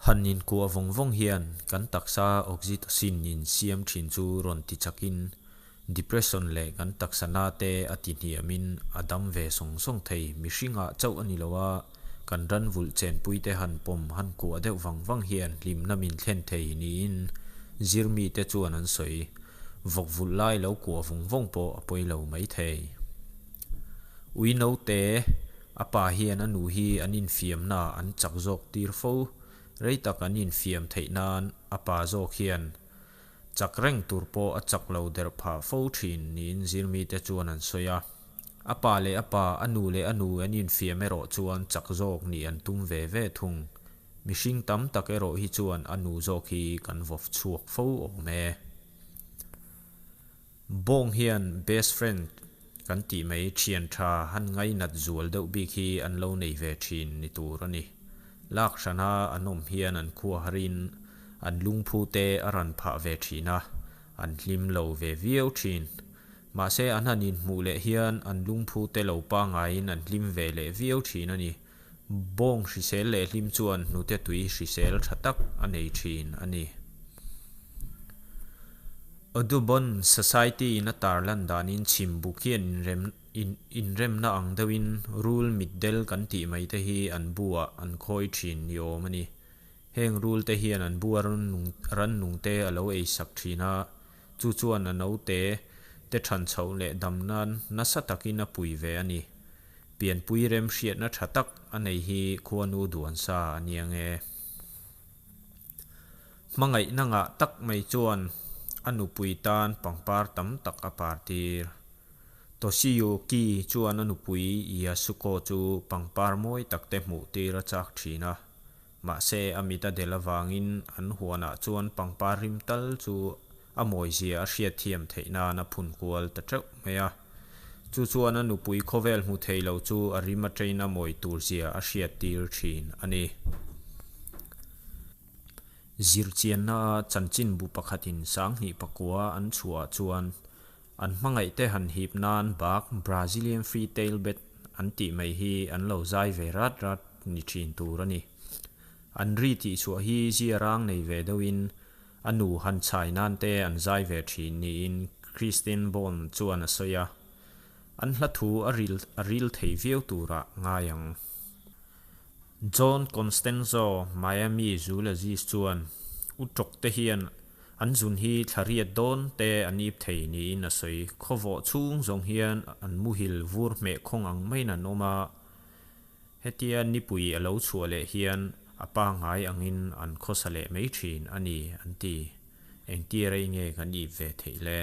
Han inkuah vawng vawng hian kan taksa oxytocin in siam thin chu rawn ti chakin depression leh kan taksa na te a ti hniamin a dam ve sawng sawng thei. Mihringah chauh a ni lo a, kan ran vulh chenpui te han pawm han kuah deuh vang vang hian hlimna min thlen thei niin zirmi te chuan an sawi. Vawk vulh lai lo kuah vawng vawng pawh a pawi lo mai thei. Ui naute, a pa hian a nu hi an infiamnaah an chak zawk tir fo. Rei tak an infiam theih nan a pa zawk hian chak reng tur pawh a chak lo der phah fo thin niin zirmite chuan an sawi a. A pa leh a pa, a nu leh a nu an infiam erawh chuan chak zawk nih an tum ve ve thung. Mihring tam tak erawh hi chuan a nu zawk hi kan vawf chhuak fo awm e. Bawng hian best friend kan tih mai thian tha han ngainat zual deuh bik hi an lo nei ve thin ni tur a ni. Lak hrana an awm hian an khua harin an lungphu te a ran phah ve thin a, an hlim lo ve viau thin. Mahse an han inhmuh leh hian an lungphu te lo pangaiin an hlim ve leh viau thin a ni. Bawng hrisel leh hlim chuan hnute tui hrisel tha tak a nei thin a ni. Audubon Society in a tarlan danin chhimbuk hian inremna ang deuhin rul mitdel kan tih mai te hi an buah an khawi thin ni awm a ni. Heng rul te hian an bua rannung te a lo ei sak thin a, chu chuan a naute te than chhoh leh dam nan nasa takin a pui ve a ni. Pianpui rem hriatna tha tak a nei hi khuanu duan sa a nia nge. Hmangaihna ngah tak mai chuan a nupui tan pangpar tam tak a partir. Toshiyuki chuan a nupui Yasuko chu pangpar mawi tak te hmuh tir a chak thin a. Mahse a mit a del avangin an huanah chuan pangpar rim tal chu a mawizia a hriatthiam theih nan a phun kual ta teuh mai a. Chu chuan a nupui khawvel hmu thei lo chu a rim atangin a mawi tur zia a hriattir thin a ni. Zirchianna a chanchinbu pakhatin sanghnih pakua an chhuah chuan an hmangaihte han hip nan bak Brazilian Free Tail Bat an tih mai hi an lo zai ve rat rat ni thin tur a ni. An ri tihchhuah hi zia rang nei ve deuhin A nu han chhai nan te an zai ve thin niin Christine Bond chuan a sawi a, an hla thu a ril a ril thei viau turah ngai ang. John Constanzo, Miami zoologist chuan u tawk te hian an zun hi thla riat dawn te an ip thei niin a sawi. Khawvawh chhung zawng hian an muhil vur hmeh khawng ang maiin an awm a, Hetia nipui a lo chhuah leh hian a pangngai angin an khawsa leh mai thin a ni, an ti. Engtia rei nge kan ip ve theih le?